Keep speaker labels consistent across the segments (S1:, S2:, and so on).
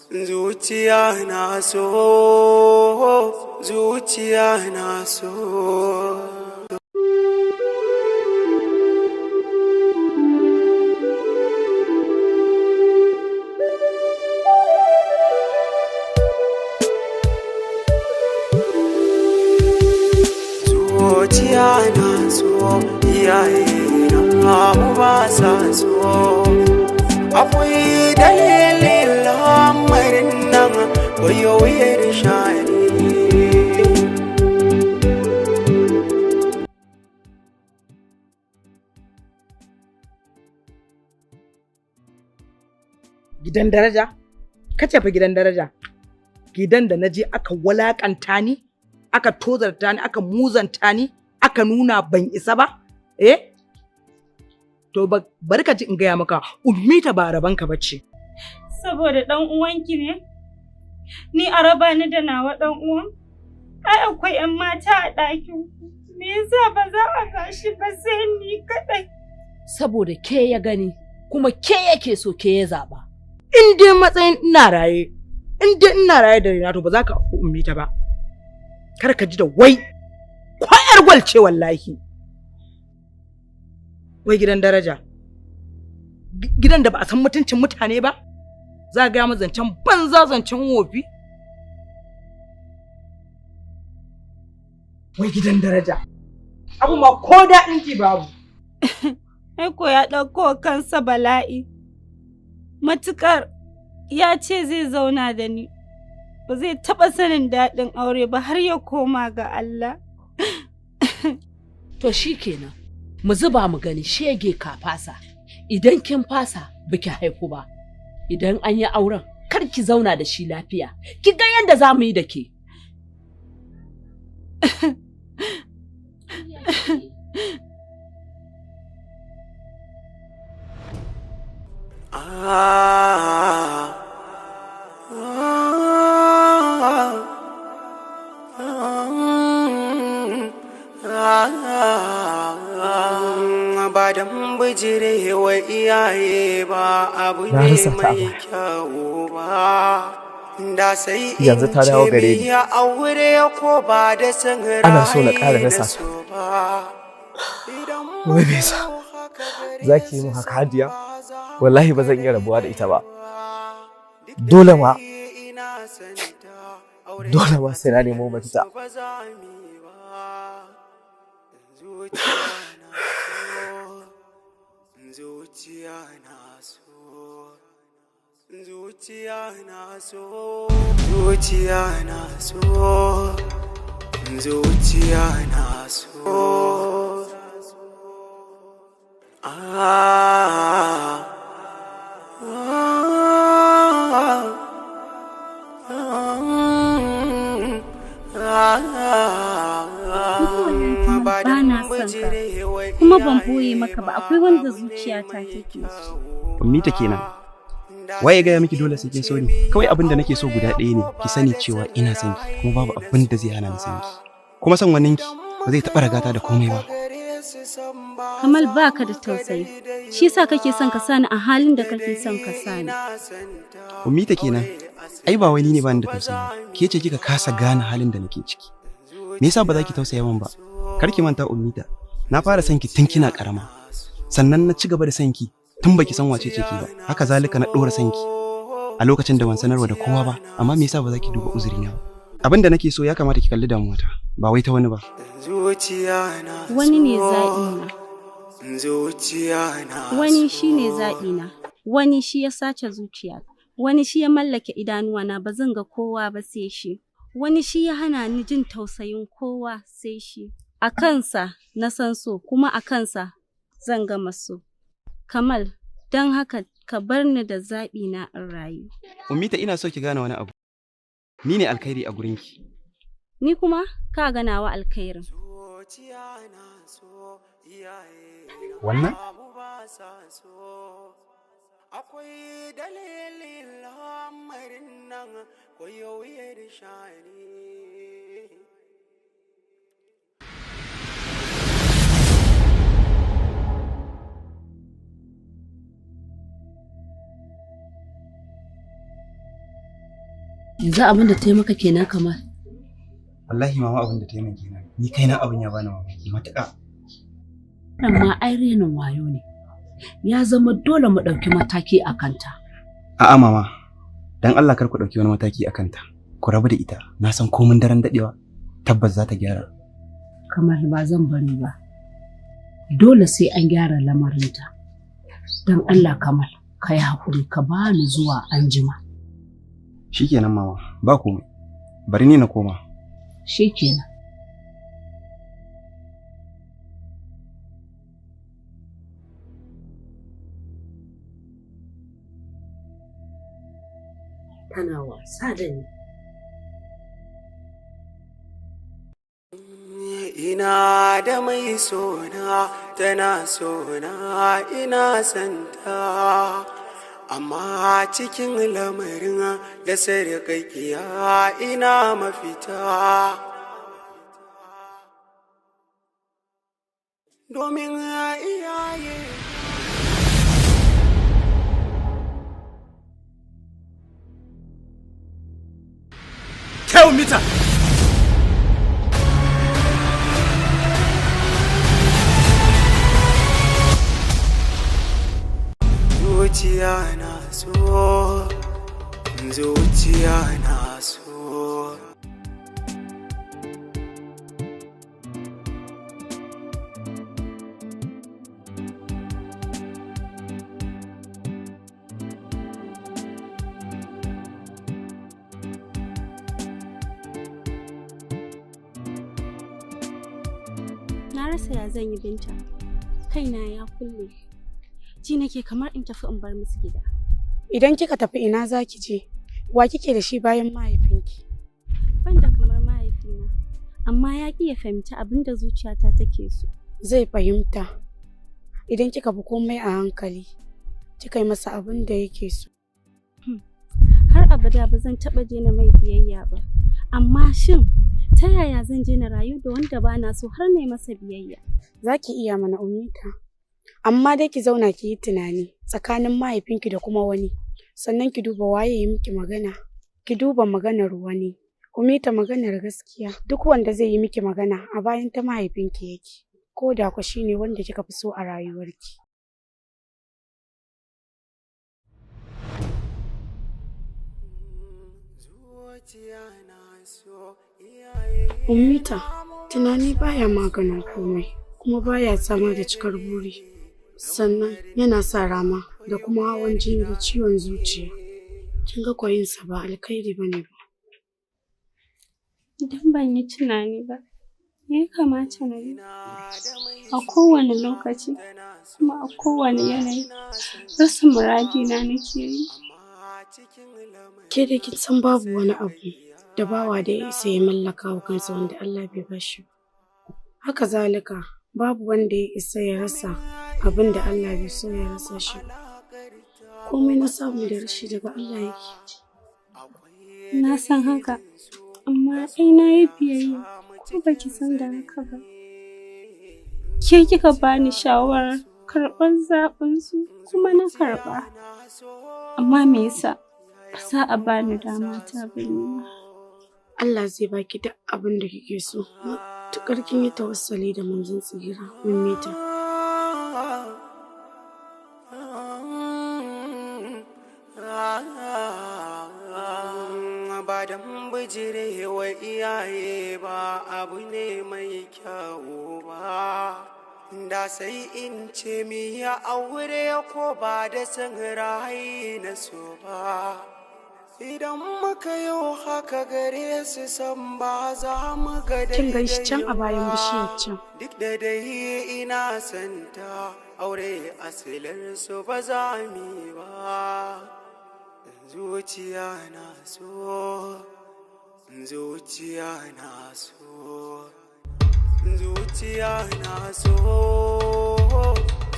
S1: Zuciya na so, zuciya na so. Zuciya na so, iyaye na ba sa so. Akwai dalilin lamarin nan, koyo wuyar shani.
S2: Gidan daraja? Kace fa gidan daraja. Gidan da naje aka walakanta ni, aka tozarta ni, aka muzanta ni, aka nuna ban isa ba? Eh? To bari ka ji in gaya maka, Ummita ba rabanka bace.
S3: Saboda ɗan uwanki ne? Ni a raba ni da nawa ɗan uwan? Ai akwai 'yan mata a ɗakin ku. Me yasa ba za a bashi ba sai ni kaɗai?
S4: Saboda ke ya gani, kuma ke yake so, ke ya zaɓa.
S2: In dai matsayin ina raye, in dai ina raye da Renato, ba za ka auri Ummita ba. Kar ka ji da wai, kwayar gwal ce wallahi. Wai gidan daraja. Gidan da ba a san mutuncin mutane ba? Za a gaya mu zancen banza, zancen wofi? Wai gidan daraja. Abu ma ko daɗin ji babu.
S3: Ai ko ya ɗauko kansa bala'i. Matuƙar ya ce zai zauna da ni, ba zai taɓa sanin daɗin aure ba har ya koma ga Allah.
S4: To shi kenan, mu zuba mu gani, shege ka fasa. Idan kin fasa, biki haihu ba. Idan an yi auren, kar ki zauna da shi lafiya. Ki ga yadda za mu yi da ke.
S1: Ah, ah, ah, ba dan bijirewa iyaye ba abu
S5: Na
S1: ne
S5: rasa ta a
S1: mai
S5: baya.
S1: kyau ba, da sai in
S5: Yanzu ta dawo
S1: ce
S5: gare ni.
S1: miya aure ko ba da san
S5: Ana so na ƙara
S1: rai
S5: rasa
S1: na
S5: ta.
S1: so ba. Idan
S5: Wai me yasa za ki yi min haka, Hadiya? Wallahi ba zan iya rabuwa da ita ba. Dole ma, dole ma sai na nemo mafita.
S1: Zuciya na so, zuciya na so, zuciya na so, zuciya na so. Ah, ah, ah,
S3: Ba na son ka, kuma ban ɓoye maka ba, akwai wanda zuciyata take so.
S6: Ummita kenan. Waye gaya miki dole sai kin so ni? Kawai abin da nake so guda ɗaya ne, ki sani cewa ina son ki, kuma babu abin da zai hana ni son ki. Kuma son wanin ki ba zai taɓa ragata da komai ba.
S3: Kamal, baka da tausayi, shi yasa kake son ka sani a halin da kake son ka sani.
S6: Ummita kenan. Ai ba wai ni ne bani da tausayi ba. Ke ce kika kasa gane halin da nake ciki. Me yasa ba za ki tausaya min ba? Kar ki manta, Ummita. Na fara son ki tun kina karama. Sannan na ci gaba da son ki tun baki san wace ce ki ba. Haka zalika na ɗora son ki a lokacin da ban sanarwa da kowa ba, amma me yasa ba za ki duba uzurina ba? Abin da nake so, ya kamata ki kalli damuwata, ba wai ta wani ba.
S1: Zuciya na
S3: Wani ne zaɓina,
S1: zuciya na
S3: wani shi ne zaɓina, wani shi ya sace zuciya, wani shi ya mallake idanuwana, ba zan ga kowa ba sai shi. Wani shi ya hana ni jin tausayin kowa sai shi. A kansa na san so, kuma a kansa zan gama so. Kamal, don haka ka bar ni da zaɓina in rayu.
S6: Ummita, ina so ki gane wani abu. Ni ne alkhairi a gurinki.
S3: Ni kuma ka ga nawa alkhairin.
S6: Wannan?
S1: Akwai dalilin lamarin nan, koyo wuyar shani.
S4: Yanzu abin da ta yi maka kenan kamar.
S6: Wallahi mama abin da ta yi min kenan. Ni kaina abin ya bani mamaki matuƙa.
S4: Wannan ma ai renin wayo ne. Ya zama dole mu ɗauki mataki a kanta.
S6: A'a mama, dan Allah kar ku ɗauki wani mataki a kanta. Ku rabu da ita. Na san komin daren daɗewa tabbas za ta gyara.
S4: Kamar ba zan bari ba. Dole sai an gyara lamarinta. Don Allah Kamal, ka yi haƙuri ka bani zuwa anjima.
S6: Shikenan mama, ba komai. Bari ni na koma.
S4: Shikenan. Tana wasa da ni.
S1: Ina da mai sona, tana sona, ina santa. Amma cikin lamarin da sarƙaƙiya ina mafita. Domin iyaye.
S5: Tell mita!
S1: Zuciya na so, zuciya na so.
S3: Na rasa ya zan yi Binta. Kaina ya kulle. Ji nake kamar in tafi in bar musu gida.
S7: Idan kika tafi ina za ki je? Wa kike da shi bayan mahaifinki?
S3: Ban da kamar mahaifina, amma ya ƙi ya fahimci abin da zuciyata take so.
S7: Zai fahimta. Idan kika bi komai a hankali, kika yi masa abin da yake so.
S3: Har abada ba zan taɓa daina mai biyayya ba. Amma shin ta yaya zan je na rayu da wanda ba na so har na yi masa biyayya?
S7: Za ki iya mana Umita. Amma dai ki zauna ki yi tunani tsakanin mahaifinki da kuma wani. Sannan ki duba waye ya miki magana. Ki duba maganar wani. Umita maganar gaskiya. Duk wanda zai yi miki magana a bayan ta mahaifinki yake. Ko da ku shine wanda kika fi so a rayuwarki. Umita, tunani baya maganin komai kuma baya samar da cikar buri. Sannan yana sa rama da kuma hawan jini da ciwon zuciya. Kin ga koyinsa ba alkhairi bane ba.
S3: Idan ban yi tunani ba, me ya kamata na yi? A kowane lokaci kuma a kowane yanayi, rasa muradina nake yi.
S7: Ke da kin san babu wani abu da bawa da ya isa ya mallaka wa kansa wanda Allah bai bashi ba. Haka zalika babu wanda ya isa ya rasa abin da Allah bai so ya rasa shi ba. Komai na samu da rashi daga Allah yake.
S3: Na san haka, amma ai na yi biyayya ko baki san da haka ba. Ke kika bani shawarar karɓar zaɓinsu kuma na karɓa. Amma me yasa ba za a bani dama ta ba ni ma?
S7: Allah zai baki duk abin da kike so. Matuƙar kin yi tawassali da manzon tsira, Ummita.
S1: Ba dan bijirewa iyaye ba abu ne mai kyau ba. Da sai in ce mi ya aure ko ba da san rai na so ba. Idan muka yi haka gare su san ba za mu ga
S7: Kin gan shi can a bayan bishiyar can.
S1: Duk da dai ina santa aure asilar su ba za mu yi ba. Zuciya na so, zuciya na so, zuciya na so,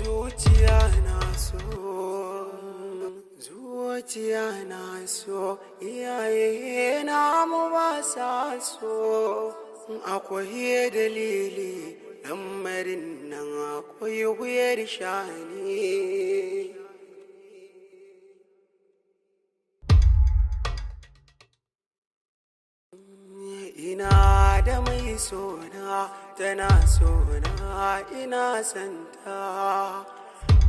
S1: zuciya na so. Zuciya na so, iyaye na mu ba sa so. Akwai dalili, lamarin nan akwai wuyar shani. Ina da mai sona, tana sona, ina santa.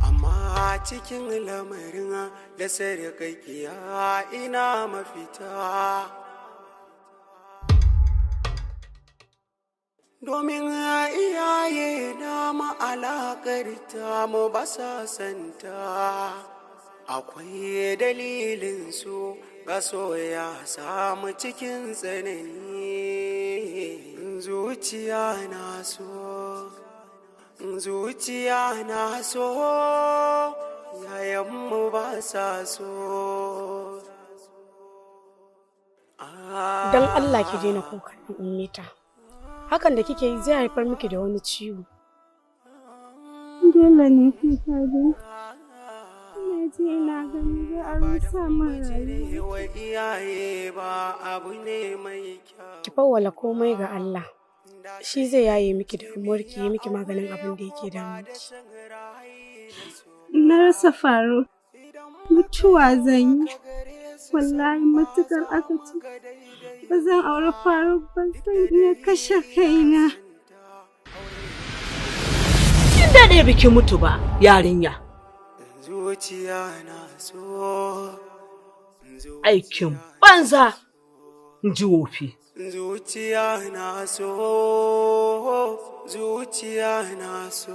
S1: Amma cikin lamarin da sarƙaƙiya ina mafita. Domin iyaye na ma'alaƙar ta mu ba sa santa. Akwai dalilin su ga soya samu cikin tsanani. Zuciya na so, zuciya na so, yayanmu ba sa so.
S7: Don Allah ki daina kukan nan, Ummita. Hakan da kike yi zai haifar miki da wani ciwo.
S3: Dole ne kuka dai. Ina ji ina gani za a rusa min rayuwa.
S1: Wa iyaye ba abu ne mai kyau.
S7: Ki fawwala komai ga Allah. Shi zai yaye miki damuwar ki, yi miki maganin abin da yake damunki.
S3: Na rasa Faruk. Mutuwa zan yi. Wallahi matukar aka ce ba zan auri Faruk ba, zan iya kashe kaina.
S4: Kin daɗe biki mutu ba, yarinya.
S1: Zuciya na so,
S4: Aikin banza, in ji wofi.
S1: zuciya na so, zuciya na so.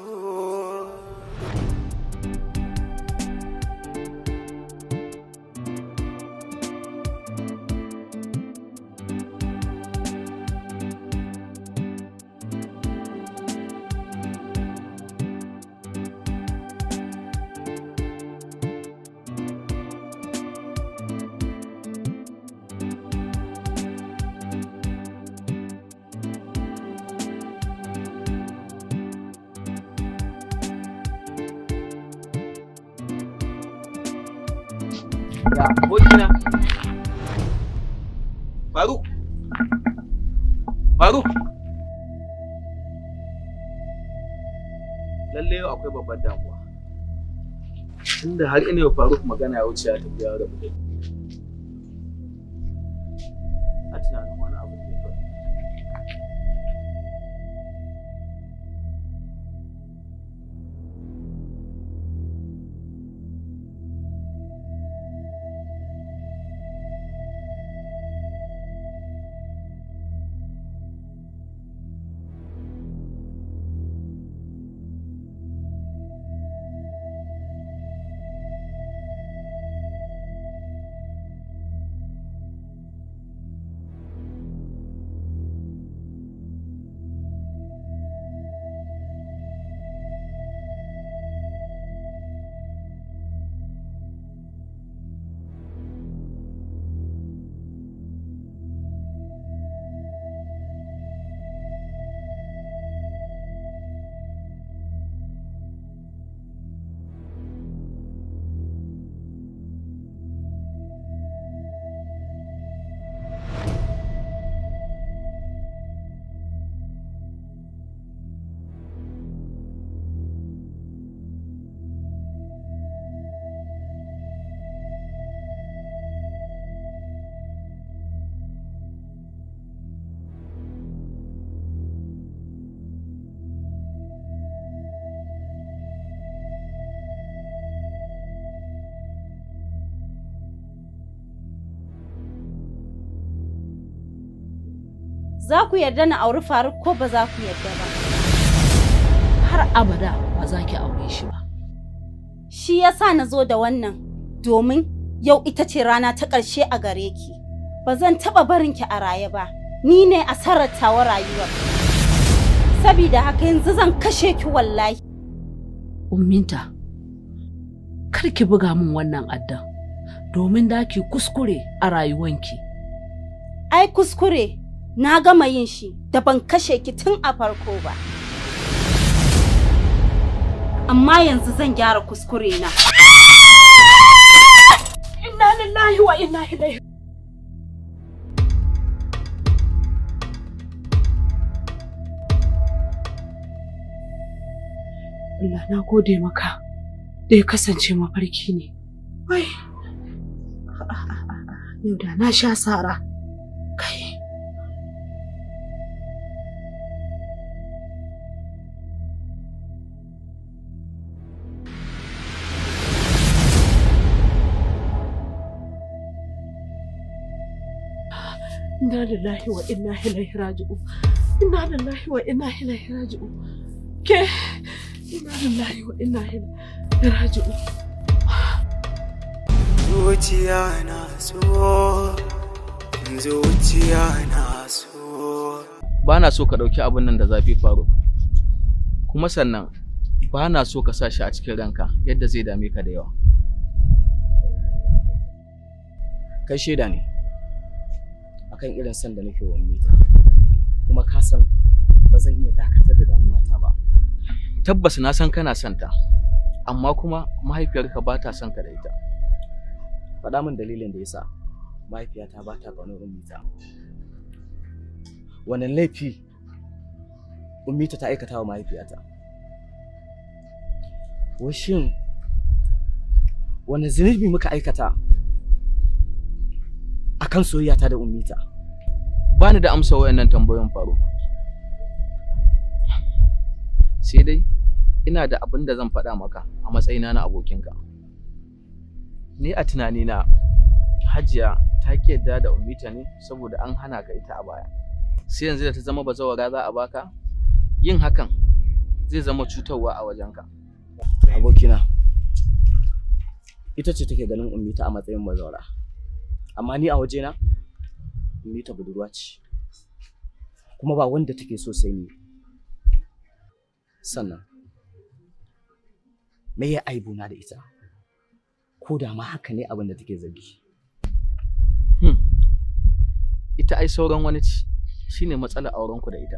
S5: Ya, abokina. Faruk. Faruk. Lalle yau akwai babbar damuwa. Tunda har ina yau Faruk magana ya wuce ya tafi ya rabu da ni. A tunanin wani abu da ya faru.
S3: Za ku yarda na auri Faruk ko ba za ku yarda ba?
S4: Har abada ba za ki aure shi ba.
S3: Shi yasa na zo da wannan domin yau ita ce rana ta ƙarshe a gare ki. Ba zan taɓa barin ki a raye ba. Ni ne asarar tawa rayuwar. Sabida haka yanzu zan kashe ki wallahi.
S4: Umminta, kar ki buga min wannan addan, domin da ki kuskure a rayuwanki.
S3: Ai kuskure na gama yin shi da ban kashe ki tun a farko ba. Amma yanzu zan gyara kuskure na.
S4: Inna lillahi wa inna ilaihi. Allah na gode maka da ya kasance mafarki ne. Wai, yau da na sha sara. Kai. Inna lillahi wa inna ilaihi raji'un. Inna lillahi wa inna ilaihi raji'un. Ke inna lillahi wa inna ilaihi raji'un.
S1: Zuciya na so, zuciya na so.
S8: Ba na so ka ɗauki abin nan da zafi Faruk. Kuma sannan ba na so ka sa shi a cikin ranka yadda zai dame ka da yawa.
S5: Kai shaida ne akan irin son da nake wa Ummita. Kuma ka san ba zan iya dakatar da damuwata ba.
S8: Tabbas na san kana son ta, amma kuma mahaifiyarka ba ta son ka da ita.
S5: Faɗa min dalilin da yasa mahaifiyata ba ta ƙaunar Ummita. Wannan laifi Ummita ta aikata wa mahaifiyata? Wai shin wani zunubi muka aikata akan soyayyata da Ummita?
S8: Ba ni da amsa wayannan tambayoyin Faruk. Sai dai ina da abin da zan faɗa maka a matsayina na abokinka. Ni a tunanina Hajiya ta ki yadda da Ummita ne saboda an hana ka ita a baya. Sai yanzu da ta zama bazawara za a baka, yin hakan zai zama cutarwa a wajenka.
S5: Abokina, ita ce take ganin Ummita a matsayin bazawara. Amma ni a wajena, Ummita budurwa ce. Kuma ba wanda take so sai ni. Sannan, me ya aibuna da ita? Ko da ma haka ne abin da take zargi.
S8: Ita ai sauran wani ci, shine matsalar aurenku da ita.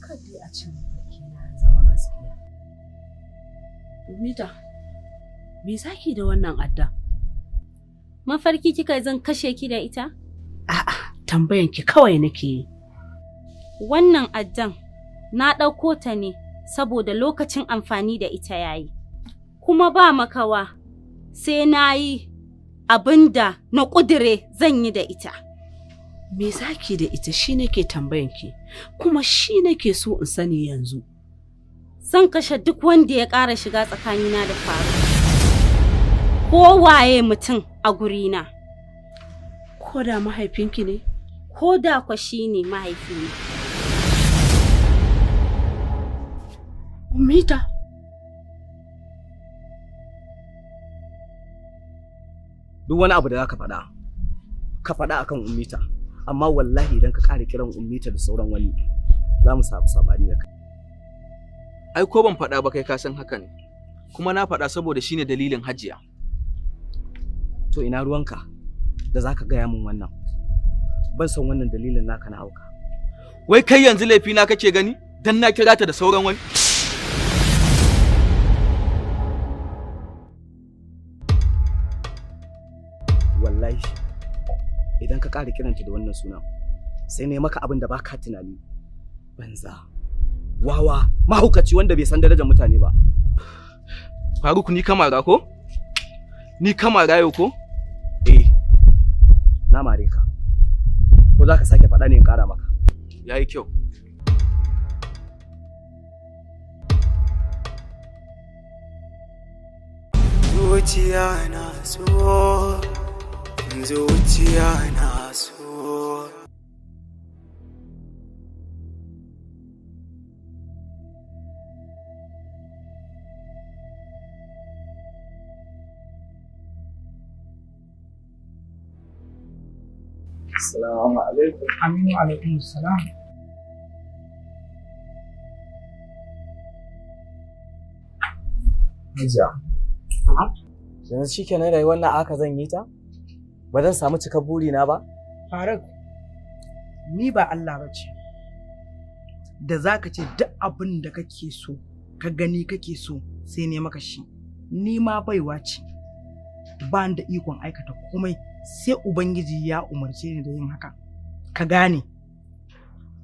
S4: Kada a ce mafarki na zama gaskiya. Ummita, me zaki da wannan adda?
S3: Mafarki kika zan kashe ki da ita?
S4: A'a, tambayan ki kawai nake yi.
S3: Wannan addan na ɗauko ta ne saboda lokacin amfani da ita yayi. Kuma ba makawa sai na yi abin da na ƙudire zan yi da ita.
S4: Me zaki da ita shi nake tambayan ki, kuma shi nake so in sani yanzu.
S3: Zan kashe duk wanda ya ƙara shiga tsakanina da Faruk. Ko waye mutum a gurina.
S4: Ko da mahaifinki ne?
S3: Ko da kwa shi ne mahaifina.
S4: Ummita.
S5: Duk wani abu da zaka faɗa, ka faɗa akan Ummita. Amma wallahi idan ka ƙara kiran Ummita da sauran wani, za mu samu sabani da kai.
S8: Ai ko ban faɗa ba kai ka san haka ne. Kuma na faɗa saboda shine dalilin Hajiya.
S5: To ina ruwanka da zaka gaya min wannan? Ban san wannan dalilin naka na hauka.
S8: Wai kai yanzu laifi na kake gani dan na kira ta da sauran wani?
S5: Wallahi idan ka ƙara kiranta da wannan sunan sai ne maka abin da baka tunani. Banza, wawa, mahaukaci wanda bai san darajar mutane ba.
S8: Faruk, ni kamara ko? Ni kamara yau ko?
S5: Eh, na mare ka. Ko za ka sake faɗa ne in ƙara maka?
S8: Yayi kyau.
S1: Zuciya na so, zuciya na so.
S5: Assalamu alaikum.
S2: Aminu alaikum salam.
S5: Hajiya. Yanzu shikenan rayuwar nan aka zan yi ta? Ba zan samu cikar burina ba?
S2: Faruk, ni ba Allah ba ce. Da za ka ce duk abin da kake so, ka gani kake so sai ne maka shi. Ni ma baiwa ce. Ba ni da ikon aikata komai sai Ubangiji ya umarce ni da yin haka. Ka gane.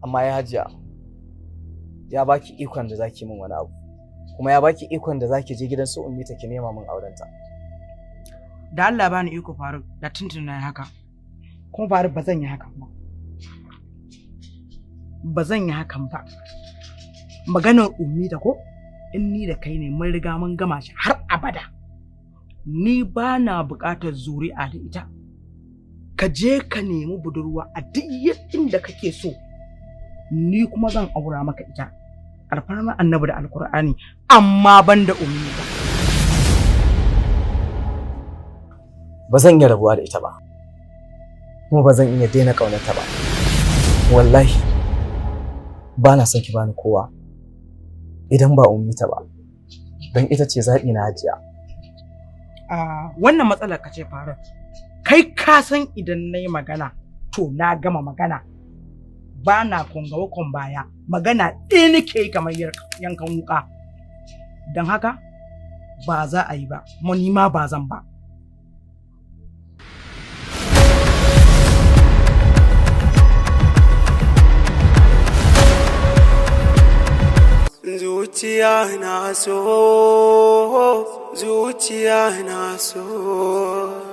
S5: Amma ya Hajiya, ya baki ikon da zaki min wani abu. Kuma ya baki ikon da zaki je gidan su Ummita ki nema min aurenta.
S2: Da Allah bani iko Faruk, da tuntuna na haka. Kuma Faruk ba zan yi hakan ba. Ba zan yi hakan ba. Maganar Ummita ko? In ni da kai ne mun riga mun gama shi har abada. Ni ba na buƙatar zuri'a da ita. Ka je ka nemi budurwa a duk inda kake so, ni kuma zan aura maka ita. Alfarma Annabi da Alkur'ani, amma ban da Ummita.
S5: Ba zan iya rabuwa da ita ba, kuma ba zan iya daina ƙaunarta ba. Wallahi ba na son ki bani kowa idan ba Ummita ba, don ita ce zaɓi na, Hajiya.
S2: A wannan matsalar ka ce faru. Kai ka san idan na yi magana, to na gama magana. Ba na kongawa kon baya, magana ɗaya nake yi kamar yankan wuƙa. Don haka ba za a yi ba, kuma ni ma ba zan ba.
S1: Zuciya na so, zuciya na so.